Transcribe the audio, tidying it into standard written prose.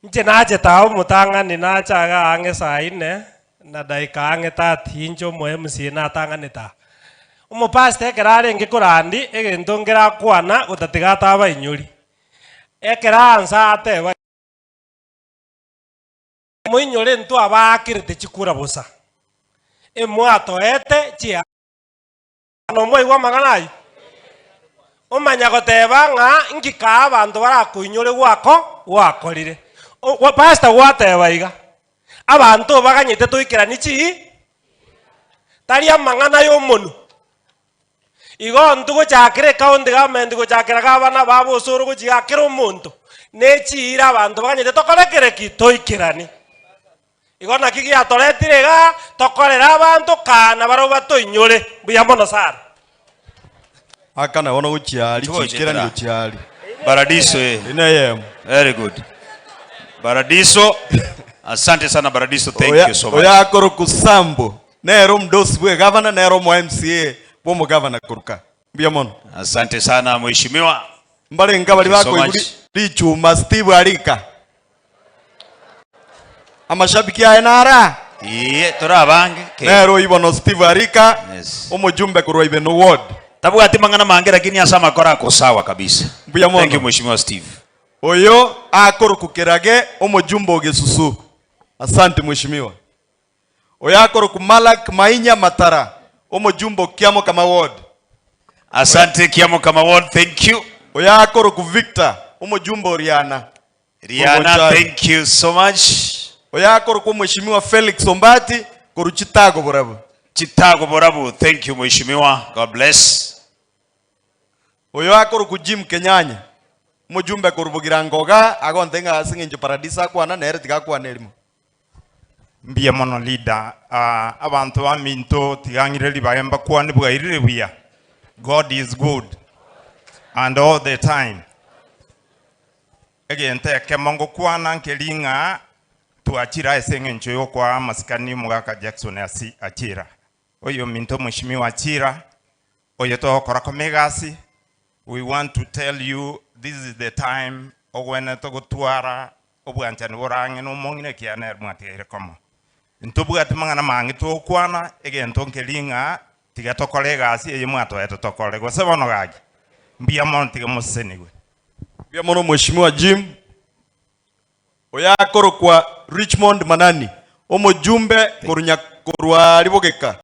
Inche nachete aa omotang'ani nacha iga ang'e saa ine na dakika ang'e thirty inche omo MCA natang'anete aa. Omopastor ekero arenge korandia egento nkere akwana gotatiga atabainyori, ekero ansa ateba. Moinyore intwe abaakerete chikura bosa, emwatoete chia. Nomwaigwa amang'ana ayio? Omanya goteba ng'a inki kaa abanto barakoinyore gwako gwakorire. O- Pastor gwateba iga, abanto obaganyete toikeranie chii tari amang'ana y'omonwe. Igo intwe gochakera ecounty government gochakera gavana baba osoro gochia igaa kera omonto, ne chiira abanto baganyete tokore kere ki? Toikeranie. Igo naki giatoretire igaa, tokorere abanto kaa nabarabwo batoinyore. Mbuya mono sana. Aka na bono gochia aria, Gochia chiikerani goetera. gochia aria. Baradiso eh. Eye neyemo. Very good. Baradiso. Asante sana Baradiso. Thank Oya you so much. oyo akorokwa Sambo nere omodosi bw'egavana nere omo MCA bw'omogavana koruka. Mbuya mono. Asante sana mheshimiwa. Mbarenge abaria Thank you so bakoigwa much. ri- richuma Steve Arika. Amashabiki aye nara. Iye tore abange. Ke. Nere oyio bono Steve Arika Yes. omojumbe korwa Ibeno Ward. Tabwati mang'ana mange lakini ase amakora ako sawa kabisa. Mbuya mono. Thank you mheshimiwa Steve. Oyo akorokwa Kerage omojumbe o Gesusu. Asante mheshimiwa. Oyo akorokwa Malak Mainya Matara omojumbe o Kiamokama Ward. Asante Kiamokama Ward, thank you. Oyo akorokwa Victor omojumbe o Riana. Riana, Korwa thank you so much. Oyo akorokwa Mheshimiwa Felix Ombati korwa Chitago Borabu. Chitago Borabu, thank you Mheshimiwa. God bless. Oyo akorokwa Jim Kenyanya, omojumbe korwa Bogirango igaa, agontebia ng'a ase eng'encho Paradiso akwana nere tiga akwane erimo. Mbuya mono leader. Ah, abanto baminto tiga ng'ire ribaga mbakwane bwairire buya. God is good and all the time. Egento ekemo ngokwana nkeri ng'a twachire ase eng'encho y'okoa amasikani omogaka Jackson ase Achira. Oyominto Mheshimiwa Achira, oyo togokora koma egasi, we want to tell you this is the time ogwenerete gotwara obwanchani bore ang'e na omong'ina ekiagera nere mwatigaire komo. Ntobwati mang'ana mange togokwana, egento nkeri ng'a tiga tokore egasi eye mwatoete tokore, gose bono gaki, mbuya mono tiga mosesenigwe. Mbuya mono Mheshimiwa Jim. Oyo akorokwa Richmond Manani, omojumbe korwa Nyakorwa Ribogeka.